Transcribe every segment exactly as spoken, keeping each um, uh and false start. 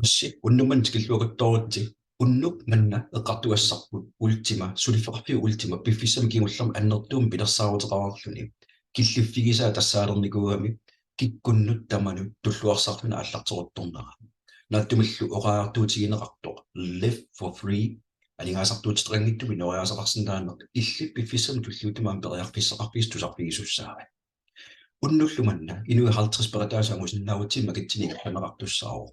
Assi, unnuk manna tikilluakuttooritsi. Unnuk manna eqqartugassarput Ultima, suliffeqarfiup Ultima, piffissami kingullermi annertuumik pilersaaruteqareerluni. Killiffigisaa tassaalernikuugami kikkunnut tamanut tulluarsarluni aallarteruttornera. Naatsumillu oqariartuutigineqartoq Live for Free, aningaasartuutiteqanngitsumik inooriaaseqarsinnaaneq, illit piffissami tulliuttumi aamma periarfissaqarfigisat tusarfigisussaavat. Unnullu manna inuit halvtreds peqataasut angusinnaagutsigu makitsinni ingerlanneqartussaavoq.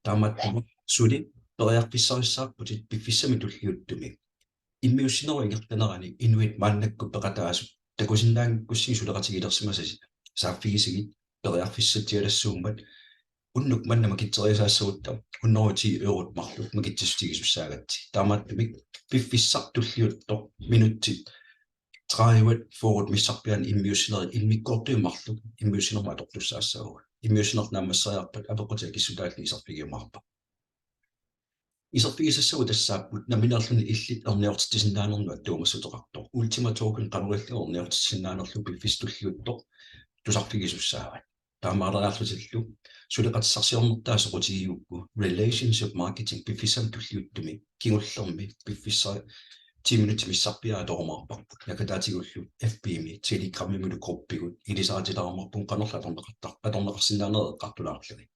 Taamaattumik suli periarfissarissaarputit piffissami tulliuttumi. Immiussinerup ingerlanerani inuit maannakkut peqataasut takusinnaanngikkussigit suleqatigilersimasasi saaffigisigit periarfissatsialassuummat, unnuk manna makitseriasaassagutta hundrede og ti eurot marluk makitsissutigisussaagakkit. Taamaattumik piffissaq tulliuttoq minutsit tredive fyrret missarpiaanni immiussinerit immikkoortut marluk immiussinermut atortussaassavagut. Immiussineq naammasseriarpat apeqqutit akissutaallu iserfigiumaarpakka. Iserfigisassagut tassaapput nammineerluni illit erniortitsisinnaanernut attuumassuteqartoq. Ultima Token qanoq ilillugu erniortitsisinnaanerlugu piffissaq tulliuttoq tusarfigisussaavat. Taamaaleriarlutillu suleqatissarsiornertaa soqutigigukku relationship marketing piffissami tulliuttumi kingullermi piffissaq ti minutsit missarpiaat atorumaarparput. Nakataatigullu F B-mi, Telegram-imilu gruppigut ilisaritilaarumaarpugut qanorlu atorneqartar-, atorneqarsinnaanerit eqqartulaarlugit.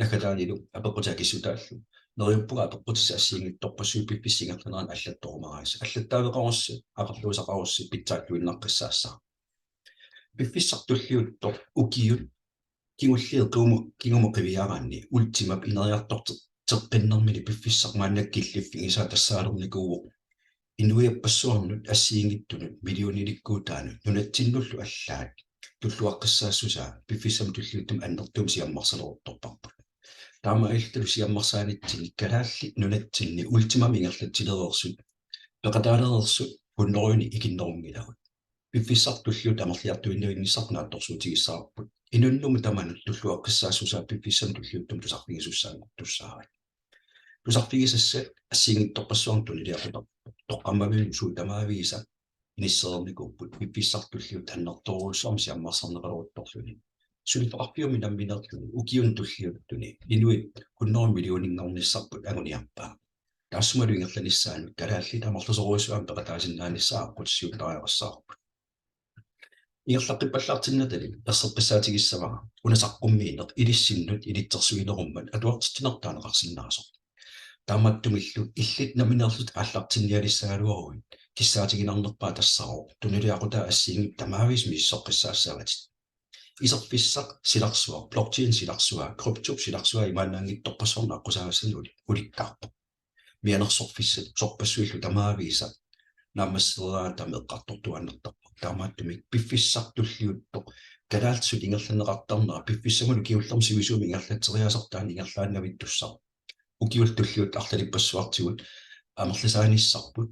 Nakataanilu apeqqutit akissutaallu neriuppunga apeqqutissat assigiinngitsorpassuit piffissap ingerlanerani allattorumaarisi. Allattaaveqarussi, aqerluusaqarussi pitsaalluinnaqqissaassaaq. Piffissaq tulliuttoq ukiut kingulliit qimu-, kingumut qiviaraanni Ultimap ineriartorteqqinnermini piffissaq maannakkut killiffigisaa tassaalernikuuvoq inuiappassuarnut assigiinngitsunut millionilikkuutaanut nunatsinnullu allaat tulluaqqissaassusaa piffissami tulliuttumi annertuumik siammarsaleruttorparput. Taamaalillutalu siammarsaanitsinni kalaallit nunatsinni Ultimamik ingerlatsilereersut peqataalereersut hunnorujunik ikinnerunngilagut. Piffissaq tulliuttoq amerliartuinnarnissaq naatsorsuutigissavarput. Inunnut tamanut tulluaqqissaassusaa piffissami tulliuttumi tusarfigisussaanngortussaavat. Tusarfigisassat assigiinngitsorpassuarnik tuniniaqutarput. Toqqammavimmi suut tamaavisa inissereernikuupput piffissaq tulliuttoq annertoorujussuarmik siammarsarneqaleruttorluni. Suliffeqarfiup nammineerluni ukiuni tulliuttuni inuit hundrede millioninngornissarput anguniarpaat. Taassumalu ingerlanissaanut kalaallit amerlasoorujussuarmik peqataasinnaanissaat aqqutissiuuttariaqassavarput. Ingerlaqqippallaartinnatali erseqqissaatigissavara una saqqummiineq ilissinnut ilitsersuinerummat atuartitsinertut taaneqarsinnaasoq. Taamaattumillu illit nammineerlutit aallartinnialissagaluaruit kissaatiginarnerpaaq tassaavoq tunuliaqutaa assigiinngitsut tamaavisa misissoqqissaassavatit. Iserfissaq silarsuaq, blockchain silarsuaq, kryptop silarsuaq imaannaanngitsorpassuarnik aqqusaagassani uli-, ulikkaarpoq. Mianersorfissat sorpassuillu tamaavisa naammassereeraangamik eqqartortuaannartarput. Taamaattumik piffissaq tulliuttoq kalaallisut ingerlanneqartarnera piffissamilu kingullermi sivisuumik ingerlatseriaasertaa ingerlaannavittussaq ukiullu tulliuttoq arlalippassuartigut amerlisaanissarput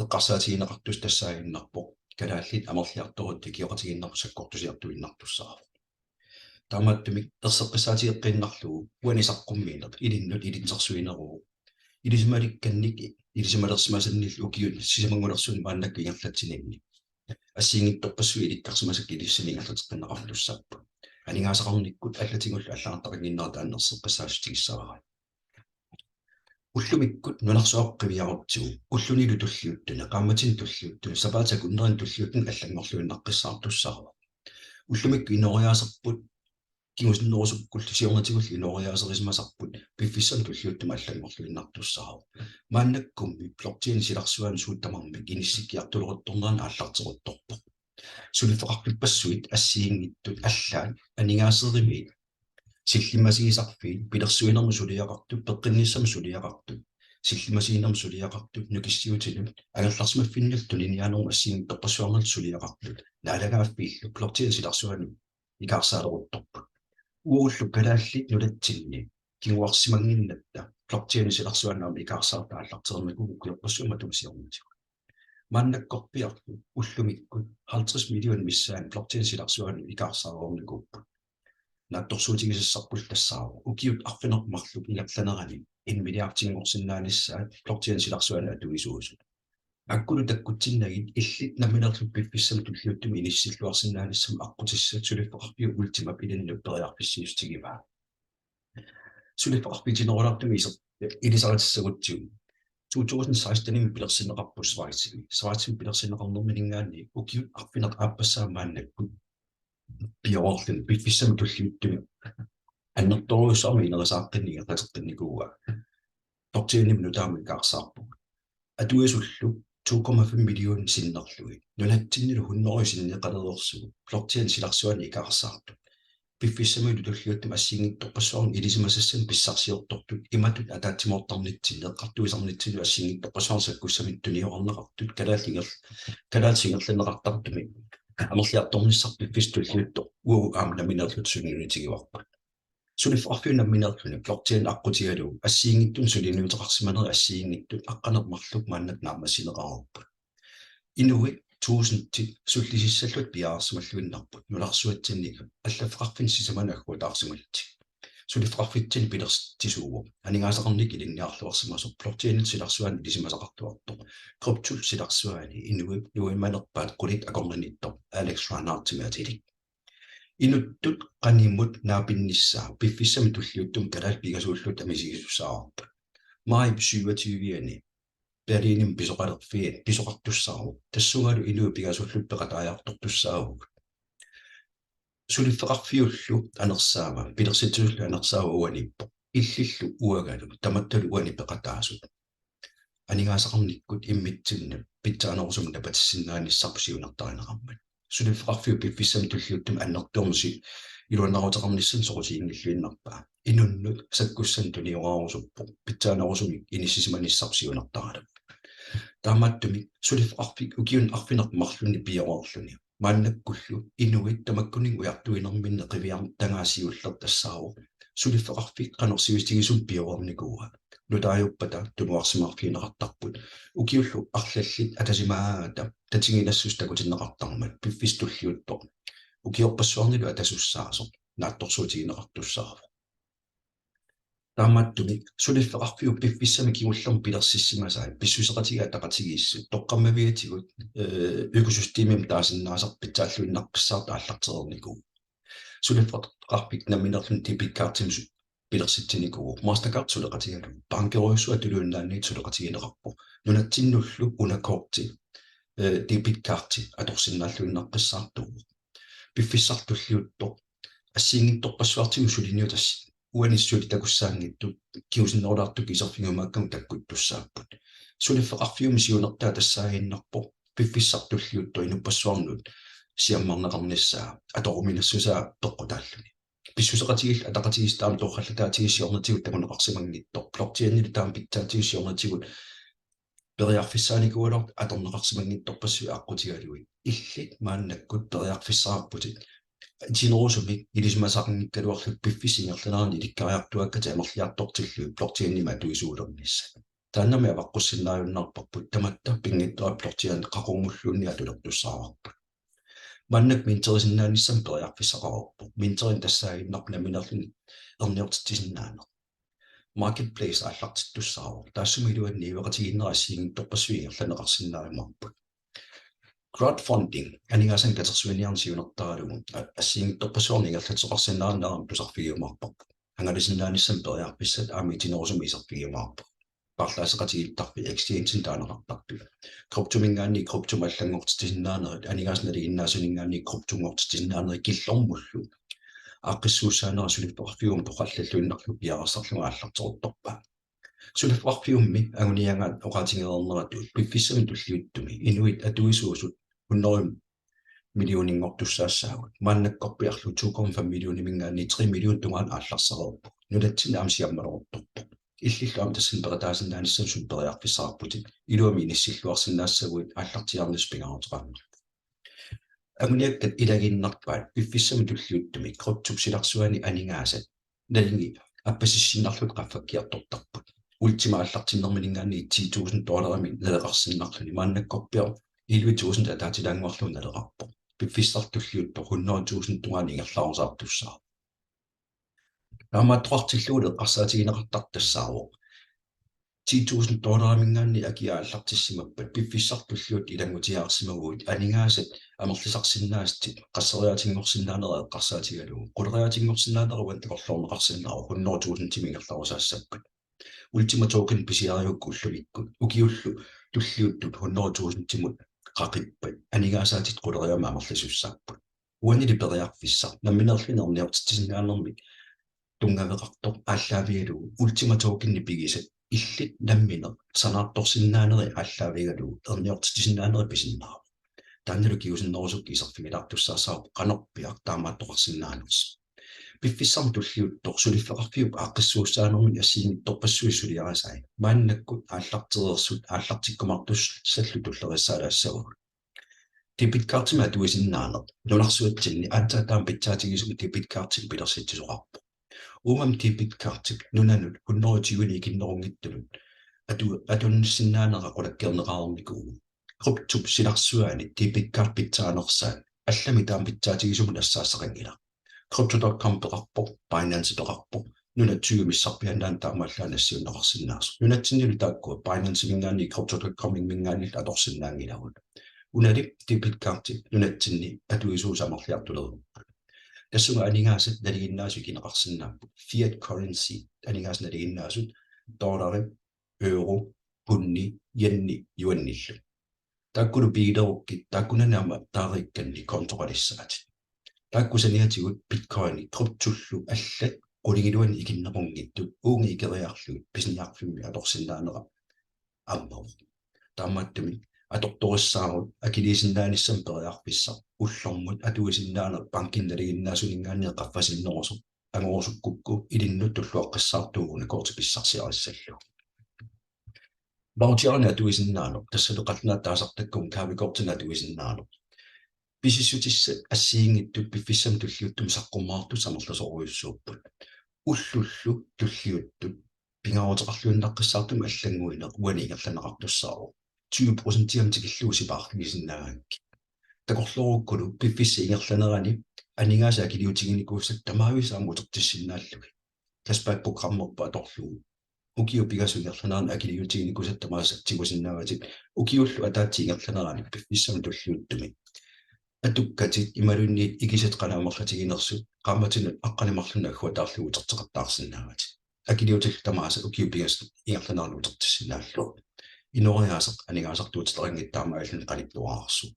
eqqarsaatigineqartussaq tassaaginnarpoq kalaallit amerliartorutta ikioqatigiinnermut sakkortusiartuinnartussaavoq. Taamaattumik erseqqissaatigeqqiinnarlugu uani saqqummiineq ilinnut ilitsersuineruvoq. Ilisimalikkannik ilisimalersimasannillu ukiut sisamanngulersuni maannakkut ingerlatsininni assigiinngitsorpassuit ilikkarsimasakka ilissinnut ingerlateqqinneqartussaapput. Aningaasaqarnikkut allatigullu allagartaqannginnera taanna erseqqissaatigissavara. Ullumikkut nunarsuaq qiviarutsigu ullunilu tulliuttuni, qaammatini tulliuttuni, sapaatip akunnerini tulliuttuni allanngorluinnaqqissaartussaavoq. Ullumikkut inooriaaserput kingusinnerusukkullu siornatigullu inooriaaserisimasarput piffissami tulliuttumi allanngorluinnartussaavoq. Maannakkummi blockchain silarsuanut suut tamarmik inissikkiartuleruttornerannut aallarteruttorpoq. Suliffeqarfippassuit assigiinngitsut allaat aningaaserivit sillimmasiisarfiit pilersuinermut suliaqartut, peqqinnissamut suliaqartut, sillimmasiinermut suliaqartut, nukissiutinut angerlarsimaffinnillu tuniniaanermut assigiinngitsorpassuarnillu suliaqartut naalagaaffiillu blockchain silarsuanut ikaarsaaleruttorput. Uagullu kalaallit nunatsinni kinguarsimannginnatta blockchain silarsuanut aamma ikaarsaartut aallartereernikuupput ukiorpassuit matuma siornatigut. Maannakkorpiarlu ullumikkut halvtreds million missaani blockchain silarsuanut ikaarsaareernikuupput. Naatsorsuutigisassarpullu tassaavoq ukiut arfineq-marluk ingerlaneranni en milliardinngorsinnaanissaat blockchain silarsuanut atuisuusut. Akkulu takkutsinnagit illit nammineerlutit piffissami tulliuttumi inissilluarsinnaanissamut aqqutissat suliffeqarfiup Ultimap ilinnut periarfissiissutigivaa. Suliffeqarfik itinerulaartumik iser-, ilisaritissagutsigu. To tusind seksten-imi pilersinneqarpoq Schweizimi. Schweizimi pilersinneqarnerminngaanniit ukiut arfineq-aappassaat maannakkut pioreerluni piffissami tulliuttumi annertoorujussuarmik ineriartortinneqartoqarnikuuaa. Blockchainimik nutaamik ikaarsaarpugut. Atuisullu to komma fem million sinnerlugit. Nunatsinnilu hundrede sinneqalereersugut. Blockchain silarsuani ikaarsaartut. Piffissamilu tulliuttumi assigiinngitsorpassuarnik ilisimasassanik pissarsiortortut imatut ataatsimoortarnitsinni eqqartuisarnitsinni assigiinngitsorpassuarnik sakkussamik tuniorarneqartut kalaallit inger-, kalaallit ingerlanneqartartumi amerliartornissaq piffissami tulliuttumi uagut aamma nammineerluta suliniutigivarput. Suliffeqarfiup nammineerluni blockchain aqqutigalugu assigiinngitsunik suliniuteqarsimanerit assigiinngitsut aqqaneq-marluk maannakkut naammassineqareerput. Inuit tuusintit sullisissallutik piareersimalluinnarput nunarsuatsinni allaffeqarfinni sisamanut agguataarsimallutik. Suliffeqarfitsinni pilersitsisuuvoq aningaasaqarnikkut ilinniarluarsimasoq blockchainip silarsuani ilisimasaqartuartoq. Kryptop silarsuani inuit nuimanerpaat qulit akornanniittoq Alex Reinhardtimik atilik. Inuttut qanimut naapinnissaa piffissami tulliuttumi kalaallit pingasuulluta misigisussaavarput. Maajip syvogtyve-ani Berlinimi pisoqalerfiit pisoqartussaavoq. Tassungalu inuit pingasuulluta peqataajartortussaavugut. Suliffeqarfiullu anersaava, pilersitsisullu anersaava uaniippoq. Illillu uangalu tamattalu uani peqataasut. Aningaasaqarnikkut immitsinnut pitsaanerusumik napatissinnaanissamut siunertarineqarmat. Suliffeqarfiup piffissami tulliuttumi annertuumik iluanaaruteqarnissamut soqutiginngilluinnarpaa. Inunnut sakkussanik tuniorarusuppoq pitsaanerusumik inissisimanissaq siunertaralugu. Taamaattumik suliffeqarfik ukiuni arfineq-marlunni pioreerluni maannakkullu inuit tamakkuninnga ujartuinerminni qiviartagaa siulleq tassaavoq suliffeqarfik qanoq sivisutigisumik pioreernikuuaa. Nutaajuppata tunuarsimaarfigineqartarput. Ukiullu arlallit atasimaagaangata tatiginassuseq takutinneqartarmat piffissaq tulliuttoq ukiorpassuarnilu atasussaasoq naatsorsuutigineqartussaavoq. Taamaattumik suliffeqarfiup piffissami kingullermi pilersissimasai pissuseqatigiit ataqatigiissut toqqammaviatigut, eh, økosystemimik taasinnaasarput pitsaalluinnaqqissaartut aallartereernikuuvoq. Suliffeqarfik nammineerluni debit cardimik su-, pilersitsinikuuvoq. Mastercard suleqatigalugu. Bankerujussuaq tuluit nunaanniit suleqatigineqarpoq. Nunatsinnullu una korti, eh, debit cardi atorsinnaalluinnaqqissaartuuvoq. Piffissaq tulliuttoq assigiinngitsorpassuartigut suliniutassi uani suli takussaanngitsut kingusinnerulaartukkut iserfigiumaakkagut takkuttussaapput. Suliffeqarfiumi siunertaa tassaaginnarpoq piffissaq tulliuttoq inuppassuarnut siammarneqarnissaa atoruminassusaa peqqutaalluni. Pissuseqatigiillu ataqatigiissut aamma torrallataatigut siornatigut takuneqarsimanngitsoq. Blockchainilu taama pitsaatigut siornatigut periarfissaanikuugaluartut atorneqarsimanngitsorpassuit aqqutigalugit. Illit maannakkut periarfissaqarputit. Itinerusumik ilisimasaqanngikkaluarlutit piffissap ingerlanerani ilikkariartuaakkatit amerliartortillugit blockchainimik atuisuulernissat. Taannami avaqqussinnaajunnaarparput tamatta pinngitsoorani blockchain qaqugunnulluunniit atulertussaavarput. Maannakkut minterisinnaanissamut periarfissaqareerpoq. Minterineq tassaaginnarpoq nammineerluni erniortitsisinnaaneq. Marketplace aallartittussaavoq. Taassuma iluani niueqatigiinnerat assigiinngitsorpassuit ingerlanneqarsinnaajumaarput. Crowdfunding, aningaasanik katersuiniarneq siunertaralugu, a-, assigiinngitsorpassuarnik ingerlatseqarsinnaaneq aamma tusarfigiumaarparput. Angalasinnaanissamut periarfissat aamma itinerusumik iserfigiumaarput. Paarlaasseqatigiittarfik exchange-inik taaneqartartut. Kryptominngaanniit kryptomut allanngortitsisinnaanerit, aningaasat nalinginnaasuninngaanniit kryptonngortitsisinnaanerit killormullu aaqqissuussaanera suliffeqarfiup torrallalluinnarlugu piareersarlugu aallarteruttorpaa. Suliffeqarfiummi anguniagaa oqaatigereerneratut piffissami tulliuttumi inuit atuisuusut hundrede millioninngortussaassaagut. Maannakkorpiarlu to komma fem millioniminngaanniit tre million tungaanut aallarsereerpoq. Nunatsinni aamma siammaleruttorpoq. Illillu aamma tassani peqataasinnaanissamut suli periarfissaqarputit. Iluamik inissilluarsinnaassaguit aallartiaarnissaq pingaaruteqarnerpoq. Anguniakkat ilagiinnarpaat piffissami tulliuttumi kryptop silarsuani aningaasat nalingi appasissinnarlutik qaffakkiartortarput. Ultima aallartinnerminngaanniit ti tusind dollarimik naleqarsinnarluni maannakkorpiaq elleve tusind ataatilaannguarlugu naleqarpoq. Piffissaq tulliuttoq hundrede tusind tungaanut ingerlarusaartussaavoq. Taamaattoqartillugu eqqarsaatigineqartartoq tassaavoq ti tusind dollariminngaanniit akia aallartissimappat, piffissaq tulliuttoq ilanngutiaarsimaguit aningaasat amerlisarsinnaasatit qasseriaatinngorsinnaanerat eqqarsaatigalugu, quleriaatinngorsinnaanerat uani takorloorneqarsinnaavoq hundrede tusindimik ingerlarusaassappat. Ultima Token pisiarigukku ullumikkut ukiullu tulliuttut hundrede tusindimut qaqippat aningaasaatit quleriaammik amerlasussaapput. Uanili periarfissaq nammineerluni erniortitsisinnaanermik tunngaveqartoq aallaavigalugu Ultima Tokeni pigisat illit nammineq sanaartorsinnaanerit aallaavigalugu erniortitsisinnaanerit pisinnaavoq. Taannalu kingusinnerusukkut iserfigilaartussaassavarput qanorpiaq taamaattoqarsinnaanersoq. Piffissami tulliuttumi suliffeqarfiup aaqqissuussaanermini assigiinngitsorpassuit suliarisai maannakkut aallartereersut aallartikkumaartussallu tulleriissaalaassavagut. Debit cardimik atuisinnaaneq nunarsuatsinni aatsaat taama pitsaatigisumik debit cardimik pilersitsisoqarpoq. Uumami debit cardip nunanut hundrede tyvenik ikinnerunngitsunut atu-, atunnissinnaanera qulakkeerneqareernikuuvoq. Kryptop silarsuaani debit card pitsaanersaat allamik taama pitsaatigisumut nassaassaqanngilaq. Crypto dot com peqarpoq, Binance peqarpoq, nunat tyve missarpiaannaannut taamaallaat nassiunneqarsinnaasoq. Nunatsinnilu taakkua Binance-iminngaanniit Crypto dot com-iminngaanniillu atorsinnaanngilagut. Unali debit cardi nunatsinni atuisuusut amerliartulereerput. Tassunga aningaasat nalinginnaasut ikineqarsinnaapput. Fiat currency aningaasat nalinginnaasut dollari, euro, pundi, yeni, yuanillu. Taakkulu pigilerukkit taakkunani aamma taariikkanni kontoqalissaatit. Taakku saniatigut Bitcoini kryptollu allat qulingiluanni ikinnerunngitsut uunga ikeriarlugit pisiniarfimmi atorsinnaanera ammavoq. Taamaattumik atortorissaarut akiliisinnaanissamut periarfissaq ullormut atuisinnaaneq bankini nalinginnaasuninngaanniit qaffasinnerusoq angorusukkukku ilinnut tulluaqqissaartuuvoq una korti pissarsiarissallugu. Voucherinik atuisinnaaneq, tassalu qallunaatut taasartakkagut gavekortinik atuisinnaaneq. Pisissutissat assigiinngitsut piffissami tulliuttumi saqqummertussat amerlasoorujussuupput. Ullullu tulliuttut pingaaruteqarluinnaqqissaartumik allannguineq uani ingerlanneqartussaavoq. Tyve procentiamik tikillugu sipaarfigisinnaagakkit. Takorloorukkulu piffissap ingerlanerani aningaasat akiliutiginikuusatit tamaavisa aamma utertissinnaallugit. Cashback programmerput atorlugu ukiut pingasut ingerlaneranni akiliutiginikuusatit tamaasa tigusinnaavatit ukiullu ataatsip ingerlanerani piffissami tulliuttumi. Atukkatit imaluunniit ikisatit qanoq amerlatiginersut qaammatinut aqqaneq-marlunut agguataarlugu uterteqattaarsinnaavatit. Akiliutillu tamaasa ukiut pingasut ingerlaneranni utertissinnaallugu. Inooriaaseq aningaasartuutitaqanngitsoq taamaalilluni qanittuararsuuvoq.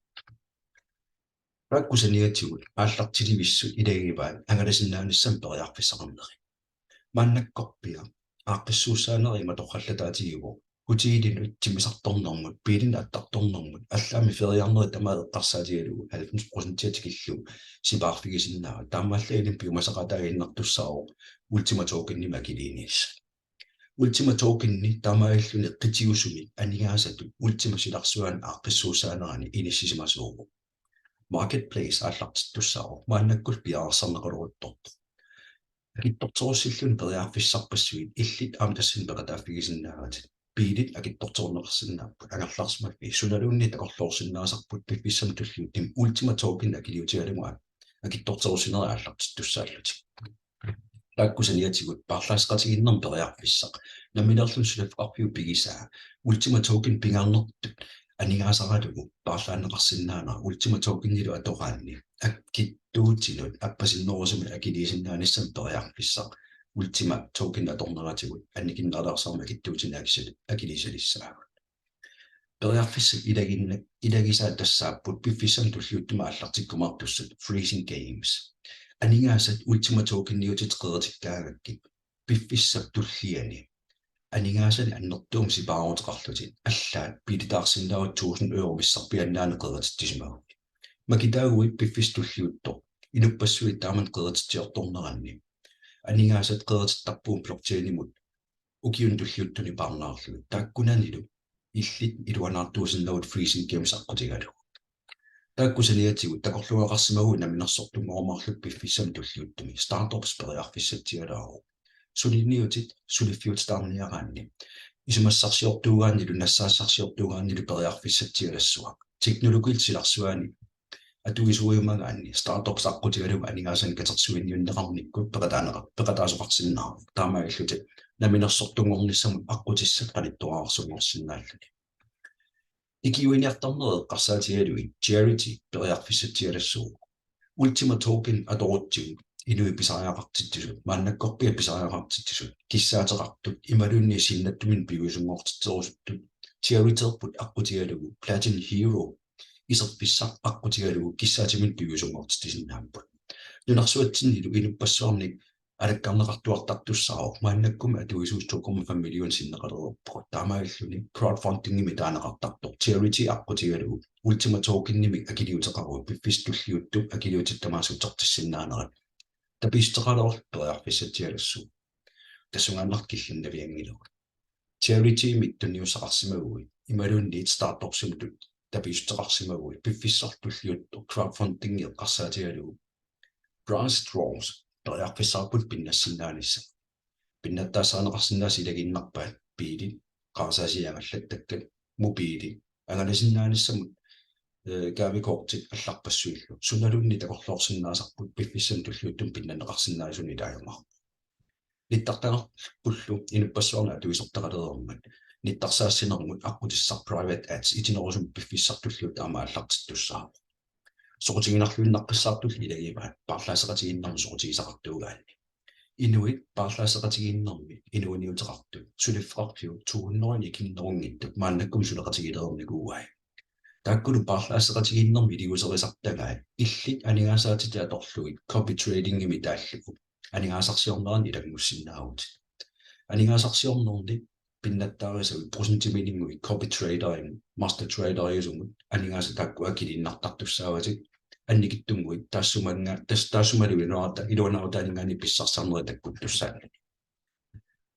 Taakku saniatigut aallartilivissut ilagivaat angalasinnaanissamut periarfissaqarnerit. Maannakkorpiaq aaqqissuussaanerit ima torrallataatigivoq. Hotelinut, timmisartornermut, biilinik attartornermut, allaammi feriarnerit tamaat eqqarsaatigalugu halvfems procentia tikillugu sipaarfigisinnaavat. Taamaallaat ilinnut piumasaqaataaginnartussaavoq Ultima Tokenimik akiliinissaq. Ultima Tokeni taamaalilluni qitiusumik aningaasatut Ultima silarsuani aaqqissuussaanerani inissisimasuuvoq. Marketplace aallartittussaavoq, maannakkullu piareersarneqaleruttorpoq. Akitsorterussilluni periarfissarpassuit illit aamma tassani peqataaffigisinnaavatit. Biilit akitsorterunneqarsinnaapput, angerlarsimaffii sunaluunniit takorloorsinnaasarput piffissami tulliuttumi Ultima Token akiliutigalugu akitsorterussinerit aallartittussaallutik. Taakku saniatigut paarlaasseqatigiinnermut periarfissaq nammineerluni suliffeqarfiup pigisaa Ultima Token pingaarnertut aningaasaralugu paarlaanneqarsinnaanera Ultima Tokenilu atoraanni akitsuutinut appasinnerusumik akiliisinnaanissamut periarfissaq Ultima Token atorneratigut annikinneralaarsuarmik akitsuutinik akisal-, akiliisalissaagut. Periarfissat ilaginna-, ilagisaat tassaapput piffissami tulliuttumi aallartikkumaartussat freezing games. Aningaasat Ultima Tokeniutit qeritikkaangakkit piffissap tulliani aningaasanik annertuumik sipaaruteqarlutit allaat biilitaarsinnaavutit tusind euro missarpiaannaani qerititsisimaguit. Makitaaguit piffissaq tulliuttoq inuppassuit taamani qerititsiortorneranni aningaasat qeritittarpugut blockchainimut ukiuni tulliuttuni paarnaarlugit. Taakkunanilu illit iluanaartuusinnaavatit freezing games aqqutigalugu. Taakku saniatigut takorluugaqarsimaguit namminersortunngorumaarlutit piffissami tulliuttumi. Startups periarfissatsialaavoq. Suliniutit suliffiutitaarniaraanni isumassarsiortuugaannilu nassaassarsiortuugaannilu periarfissatsialassuaq. Teknologiillu silarsuaani atuisuumagaanni startups aqqutigalugu aningaasanik katersuiniunneqarnikkut peqataaneqa-, peqataasoqarsinnaavoq. Taamaalillutit namminersortunngornissamut aqqutissat qanittuararsunngorsinnaalluni. Ikiuiniartarnerit eqqarsaatigalugit charity periarfissatsialassuuvoq. Ultima Token atorutsigu inuit pisariaqartitsisut, maannakkorpiaq pisariaqartitsisut, kissaateqartut imaluunniit sinnattuminnut piviusunngortitserusuttut, chariterput aqqutigalugu Platin Hero iserfissaq aqqutigalugu kissaatiminnut piviusunngortitsisinnaapput. Nunarsuatsinnilu inuppassuarnit alakkarneqartuartartussaavoq, maannakkut atuisuusut to komma fem million sinneqalereerput. Taamaalilluni crowdfundingimik taaneqartartoq charity aqqutigalugu Ultima Tokenimik akiliuteqaruit piffissami tulliuttumi akiliutit tamaasa utertissinnaanerat tapiissuteqalerlugu periarfissatsialassuuvoq. Tassungaannaq killinnavianngilagut. Charitymik tunniussaqarsimaguit imaluunniit startupsimut tapiissuteqarsimaguit piffissami tulliuttumi crowdfundingi eqqarsaatigalugu Grassroots periarfissarput pinnassinnaanissaq. Pinnattaassaanneqarsinnaasut ilagiinnarpaat biilit, qarasaasiat angallattakkat, mobiilit, angalasinnaanissamut, eh, gavekortit allarpassuillu. Sunaluunniit takorloorsinnaasarput piffissami tulliuttumi pinnanneqarsinnaasunik ilaajumaarpoq. Nittartagarpullu inuppassuarnut atuisortaqalereermat nittarsaassinermut aqqutissaq private ads itinerusumik piffissami tulliuttumi aamma aallartittussaavoq. Soqutiginarluinnaqqissaartulli ilagivaat paarlaasseqatigiinnermut soqutigisaqartuugaanni. Inuit paarlaasseqatigiinnermi inuuniuteqartut suliffeqarfiup to hundrede ikinnerunngitsut maannakkut suleqatigilereernikuuai. Taakkulu paarlaasseqatigiinnermi iliuuserisartagaat illit aningaasaatitit atorlugit copy tradingimik taallugu aningaasarsiornerani ilanngussinnaavutit. Aningaasarsiornerni pinnattaarisavit procentimininnguit copy traderimut, master traderiusumut aningaasat taakku akiliinnartartussaavatit annikitsunnguit taassumaannga-, taas-, taassumalu iluanaarta-, iluanaarutaaninngaanniit pissarsisarnerit takkuttussaalluni.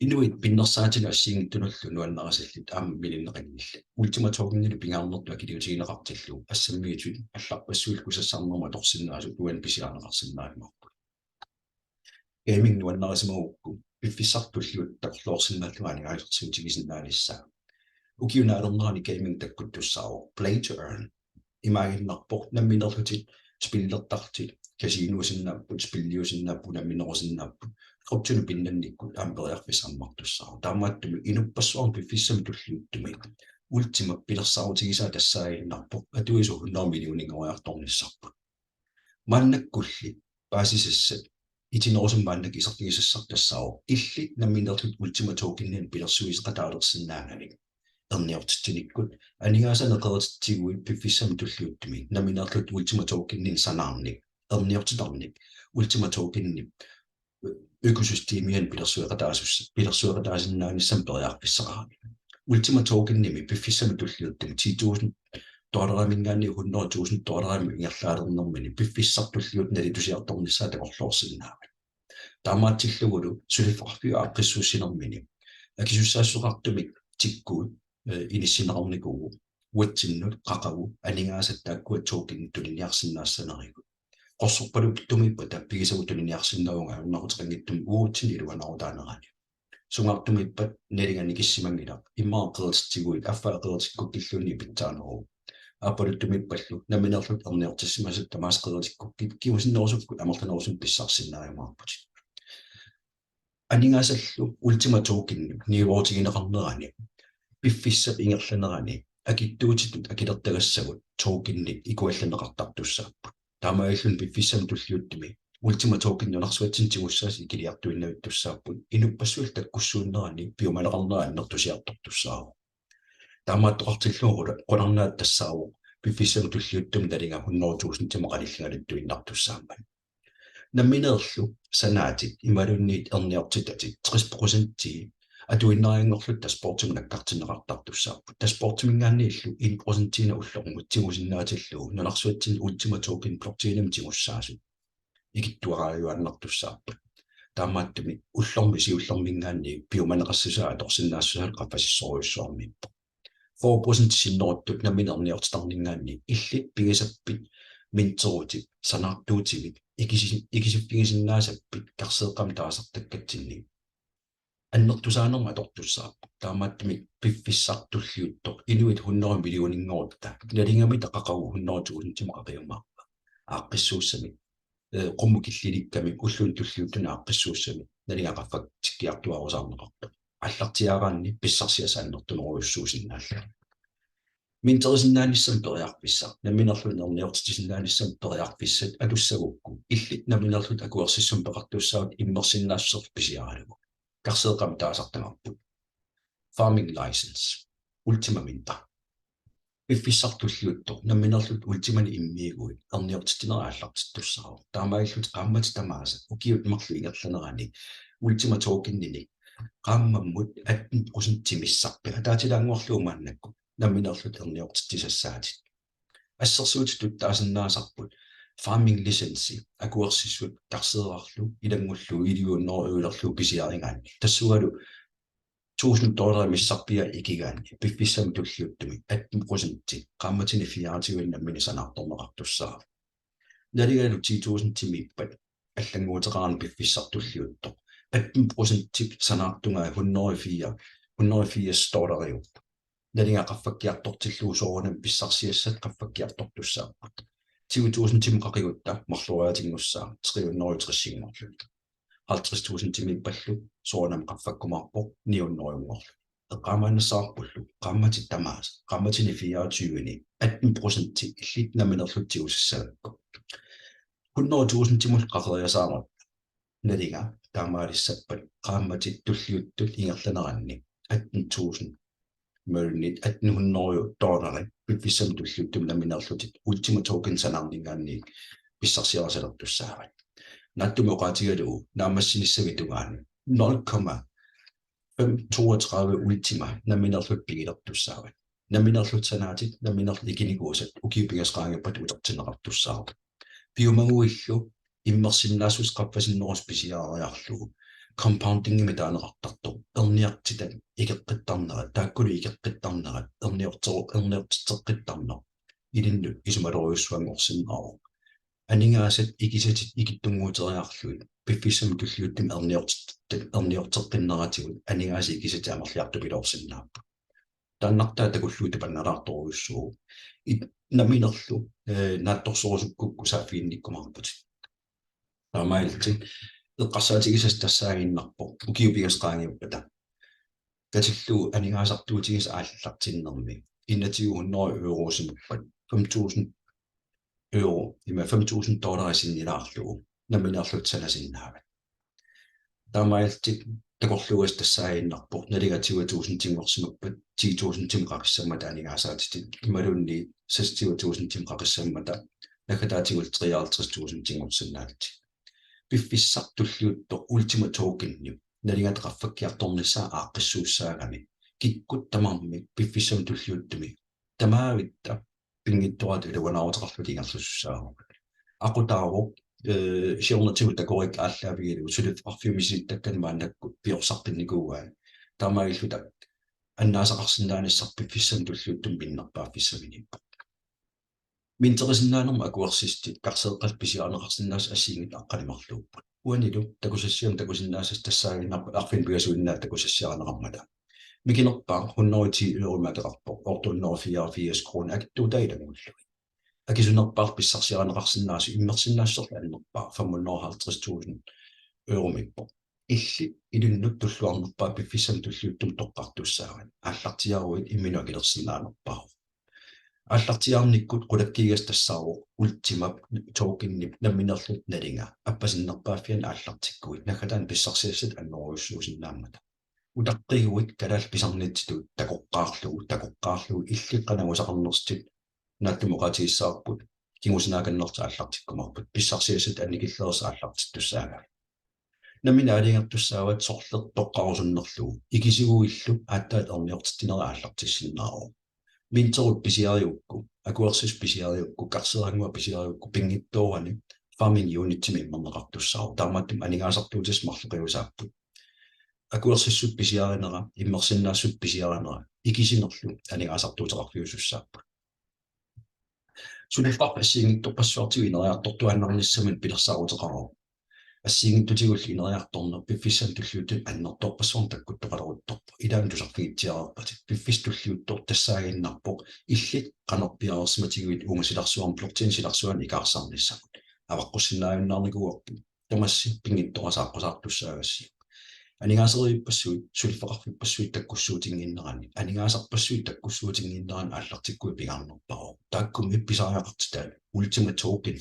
Inuit pinnersaatinut assigiinngitsunullu nuannarisallit aamma mininneqanngillat. Ultima Tokenilu pingaarnertut akiliutigineqartillugu assammiutit allarpassuillu kusassarnermut atorsinnaasut uani pisiarineqarsinnaajumaarput. Gaming nuannarisimagukku piffissami tulliuttumi takorloorsinnaallunga aningaasarsiutigisinnaanissaa. Ukiup naalernerani gaming takkuttussaavoq play to earn. Imaaginnarpoq namminerlutit spillertarlutit, kasinuusinnaapput, spilliusinnaapput, namminerusinnaapput, kryptonut pinnannikkut aamma periarfissaq ammartussaavoq. Taamaattumik inuppassuarnut piffissami tulliuttumi Ultimap pilersaarutigisaa tassaaginnarpoq atuisut hundrede millioninngoriartornissarput. Maannakkulli paasisassat itinerusumik maannakkut iserfigisassarput tassaavoq illit namminerlutit Ultima Tokeninik pilersuiseqataalersinnaanganik. Erniortitsinikkut aningaasanik qerititsiguit piffissami tulliuttumi namminerlutit Ultima Tokeninik sanaarnik, erniortitarnik, Ultima Tokenip økosystemiani pilersueqataasus-, pilersueqataasinnaanissamut periarfissaqarami. Ultima Tokenimi piffissami tulliuttumi ti tusind dollariminngaanniit hundrede tusind dollarimut ingerlaalernermini piffissami tulliuttumi nalitusiartornissaa takorloorsinnaavat. Taamaatsillugulu suliffeqarfiup aaqqissuussinermini akisussaassuseqartumik tikkuut, eh, inissinneqarnikuuvoq. Uatsinnut qaqugu aningaasat taakkua tokenit tuniniarsinnaassanerigut. Qorsorpaluttumiippat pigisagut tuniniarsinnaavunga ajornaquteqanngitsumik uatsinnut iluanaarutaanerani. Sungaartumiippat nalinga nikissimanngilaq, immaqa qerititsiguit affaa qeritikkukkilluunniit pitsaaneruvoq. Aappaluttumiippallu namminerlutit erniortissimasat tamaasa qeritikkukkit kingusinnerusukkut amerlanerusunik pissarsisinnaajumaarputit. Aningaasallu Ultima Tokenip niuerutigineqarnerani piffissap ingerlanerani akitsuutitut akilertagassagut tokenit ikuallanneqartartussaapput. Taamaalilluni piffissami tulliuttumi Ultima Token nunarsuatsinni tigussaasut ikiliartuinnavittussaapput inuppassuillu takkussuunnerani piumaneqarnera annertusiartortussaavoq. Taamaattoqartillugu qula-, qularnaat tassaavoq piffissami tulliuttumi nalinga hundrede tusindimut qanilligaluttuinnartussaammat. Nammineerlu sanaatit imaluunniit erniortitatit tres procentii atuinnarianngorlutik dashboardimut nakkartinneqartartussaapput. Dashboardiminngaanniillu en procentiinnaq ullormut tigusinnaatillugu nunarsuatsinni Ultima Token blockchainimik tigussaasut ikittuaraajuaannartussaapput. Taamaattumik ullormi siullerminngaanniit piumaneqassusaa atorsinnaassusaa qaffasissorujussuarmiippoq. Fyrre procent sinneruttut nammineq erniortitarninngaanniit illit pigisappit minterutit sanaartuutivit ikisi-, ikisiffigisinnaasappit karseeqqamik taasartakkatsinni annertusaanermut atortussaapput. Taamaattumik piffissaq tulliuttoq inuit hundrede millioninngorutta nalingamita qaqugu hundrede tusindimut qaqiumaarpa. Aaqqissuussamik, eh, qummut killilikkami ulluni tulliuttuni aaqqissuussamik nalinga qaffakkiartuaarusaarneqarpoq. Aallartiaaraanni pissarsiassat annertunerujussuusinnaallutik. Minterisinnaanissamut periarfissaq, namminerlutit erniortitsisinnaanissamut periarfissat atussagukku, illit namminerlutit akuersissummik peqartussaavutit immersinnaassuserlu pisiaralugu. Karseeqqamik taasartagarput. Farming license. Ultima Minter. Piffissaq tulliuttoq namminerlutit Ultimanik immiiguit erniortitsinerit aallartittussaavoq. Taamaalillutit qaammatit tamaasa ukiut marluk ingerlaneranni Ultima Tokeninik qaammammut atten procent timissarpit ataatilaannguarlugu maannakkut namminerlutit erniortitsisassaatit. Assersuutitut taasinnaasarput farming license akuersissut karseerarlu ilanngullugu elleve hundrede eurolerlugu pisiarigaanni. Tassungalu tusind dollarit missarpiaat ikigaanni piffissami tulliuttumi atten procenti qaammatini fireogtyve nammineq sanaartorneqartussaavoq. Nalingalu ti tusind timiippat allannguuteqarani piffissaq tulliuttoq atten procentip sanaartungaa hundrede og fire, hundrede og firs dollariuvoq. Nalinga qaffakkiartortillugu soorunami pissarsiassat qaffakkiartortussaapput. Tyve tusindimut qaqigutta marloriaatinngussaaq tre hundrede og tres-inngorluni. Halvtreds tusindimiippallu soorunami qaffakkumaarpoq ni hundrede-nngorluni. Eqqaamaannassavarpullu qaammatit tamaasa, qaammatini fireogtyveni atten procenti illit namminerlutit tigusassagakku. Hundrede tusindimut qaqeriasaarutta nalinga taamaalissappat qaammatit tulliuttut ingerlaneranni atten tusind, møllnit atten hundrede dollarit piffissami tulliuttumi namminerlutit Ultima Token sanaarninngaanniit pissarsiarisalertussaavat. Naatsumik oqaatigalugu naammassinissavit tungaanut nul komma fem toogtredive Ultima namminerlutit pigilertussaavat. Namminerlutit sanaatit, namminerlutit ikinikuusat ukiut pingasut qaangiuppata utertinneqartussaavoq. Piumaguillu immersinnaassuseq qaffasinnerusoq pisiariarlugu compoundingimik taaneqartartoq, erniortitat ikeqqittarnerat, taakkulu ikeqqittarnerat, erniorteru-, erniortitseqqittarneq ilinnut isumalorujussuanngorsinnaavoq. Aningaasat ikisatit ikittunnguuteriarlugit piffissami tulliuttumi erniortit-, erniorteqqinneratigut aningaasat ikisatit amerliartupiloorsinnaapput. Taannartaa takullugu tupannalaartorujussuuvoq. It-, namminerlu, eh, naatsorsorusukkukku saaffiginnikkumaarputit. Taamaalillutit eqqarsaatigisassat tassaaginnarpoq ukiut pingasut qaangiuppata katillugu aningaasartuutigisoq aallartinnermi enogtyve hundrede eurosimappata fem tusind euro, ima fem tusind dollarit sinnilaarlugu namminerlutit sanasinnaavat. Taamaalillutit takorluugassat tassaaginnarpoq nalinga tyve tusindinngorsimappat ti tusindimut qaqissammata aningaasaatitit imaluunniit seksogtyve tusindimut qaqissammata naggataatigut treoghalvtreds tusindinngorsinnaallutit. Piffissaq tulliuttoq Ultima Tokenip nalingata qaffakkiartornissaa aaqqissuussaagami kikkut tamarmik piffissami tulliuttumi tamaavitta pinngitsooratik iluanaaruteqarlutik ingerlasussaavagut. Aqutaavoq, eh, siornatigut takoriikkat aallaavigalugu suliffeqarfiup misilittakkani maannakkut piorsartinnikuuai. Taamaalilluta annaasaqarsinnaanissaq piffissami tulliuttumi minnerpaaffissaminiippoq. Minterisinnaanermut akuersissutit karseeqqallu pisiarineqarsinnaasut assigiinngitsut aqqaneq-marluupput. Uanilu takusassiami takusinnaasasi tassaaginnarpoq arfineq-pingasuinnaat takusassiarineqarmata. Mikinerpaaq hundrede og ti euromik akeqarpoq, otte hundrede og fireogfirs kroner akitsuutai ilanngullugit. Akisunerpaaq pissarsiarineqarsinnaasoq immersinnaassuserlu annerpaaq fem hundrede og halvtreds tusind euromiippoq. Illit ilinnut tulluarnerpaaq piffissami tulliuttumi toqqartussaavat. Aallartiaaruit imminut akilersinnaanerpaavoq. Aallartiaarnikkut qulakkeerigassat tassaavoq Ultima Tokenip namminerlutit nalinga appasinnerpaaffiani aallartikkuit naggataani pissarsiassat annerujussuusinnaammata. Utaqqiguit kalaallit pisarnitsitut takoqqaarlugu, takoqqaarlugu illit qanoq angusaqarnersutit naatsumik oqaatigissavarput kingusinaakannarlutit aallartikkumaarput, pissarsiassat annikillerisat aallartittussaagavit. Nammineq aalajangertussaavat sorleq toqqarusunnerlugu, ikisiguillu aatsaat erniortitsinerit aallartissinnaavoq. Minterut pisiarigukku, akuersissut pisiarigukku, karseerannguaq pisiarigukku pinngitsoorani farming unitsimik immerneqartussaavoq. Taamaattumik aningaasartuutissat marloqiusaapput. Akuersissut pisiarinera, immersinnaassuseq pisiarinera, ikisinerlu aningaasartuuteqarfiusussaapput. Suliffeqarfik assigiinngitsorpassuartigut ineriartortuaannarnissamut pilersaaruteqarpoq. Assigiinngitsutigullu ineriartorneq piffissami tulliuttumi annertoorpassuarnik takkuttoqaleruttorpoq. Ilaanni tusarfigitsiareerpatit. Piffissaq tulliuttoq tassaaginnarpoq illit qanoq piareersimatiguit uunga silarsuarmi, blockchainip silarsuani ikaarsaarnissamut. Avaqqussinnaajunnaarnikuuarput. Tamassi pinngitsooratik saaqqusaartussaagassiuk. Aningaaserivippassuit, suliffeqarfippassuit takkussuutinnginneranni, aningaasarpassuit takkussuutinnginneranni aallartikkuit pingaarnerpaavoq. Taakkummi pisariaqartitaat Ultima Token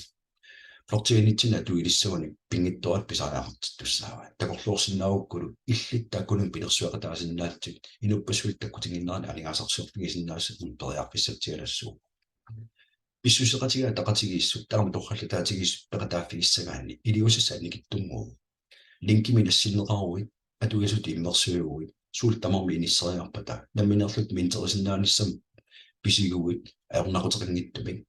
blockchainitsinni atuilissagunik pinngitsoorata pisariaqartittussaavaat. Takorloorsinnaagukkulu illit taakkununnga pilersueqataasinnaallutit inuppassuit takkutinnginneranni aningaasarsiorfigisinnaasat periarfissatsialassuuvoq. Pissuseqatigiit ataqatigiissut taama torrallataatigiissut peqataaffigissagaanni iliuusissat annikitsunnguuvoq. Linkimik nassinneqaruit, atuisutut immersuiguit, suullu tamarmik inisseriarpata, nammineerlutit minterisinnaanissamut pisiguit, ajornaquteqanngitsumik.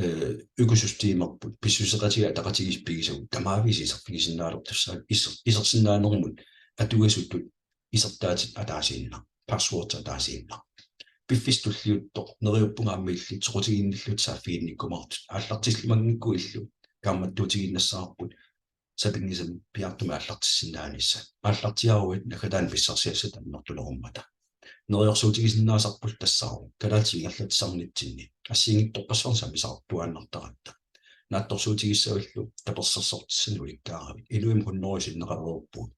Eh, økosystemerput, pissuseqatigiit ataqatigiissut pigisagut, tamaavisa iserfigisinnaalertussaavatit, iser-, isersinnaanermut, atuisutut isertaatit ataasiinnaq, password ataasiinnaq. Piffissaq tulliuttoq, neriuppunga aamma illit soqutiginnillutit saaffiginnikkumaartutit, aallartissimanngikkuillu, kaammattuutigiinnassavarput, sapinngisamik piaartumik aallartissinnaanissat. Aallartiaaruit naggataani pissarsiassat annertulerummata. Neriorsuutigisinnaasarput tassaavoq kalaallisut ingerlatsisarnitsinni assigiinngitsorpassuarnik sammisaqartuaannartaratta. Naatsorsuutigissavillu tapersersortissanik ulikkaaravit. Inuimmi hunnorujut sinneqalereerpugut.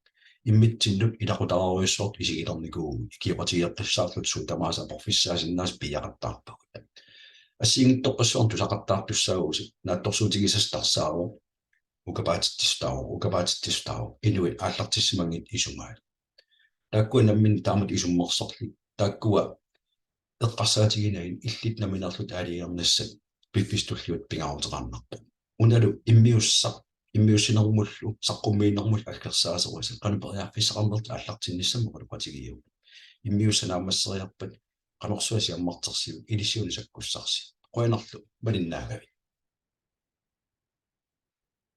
Immitsinnut ilaqutariinnarsuartut isigilernikuuvugut. Ikioratigeqqissaarluta suut tamaasa aporfissaasinnaasut piiaqattaarpagut. Assigiinngitsorpassuarnik tusaqattaartussaavusi, naatsorsuutigisassat tassaavoq ukapaatitsissutaavoq, ukapaatitsissutaavoq, inuit aallartissimanngitsut isumaat. Taakkua namminneq taamatut isummersorlugit, taakkua eqqarsaatiginagit illit nammineerlutit aalajangernassat piffissaq tulliuttoq pingaaruteqarnarpoq. Unalu immiussaq, immiussinermullu saqqummiinermullu aggersaasorisat, qanoq periarfissaqarnertut aallartinnissamut oqaloqatigiuk. Immiussaq naammasseriarpat qanorsuaq siammartersiuk, ilissi una sakkussarsi. Qujanarlu malinnaagavit.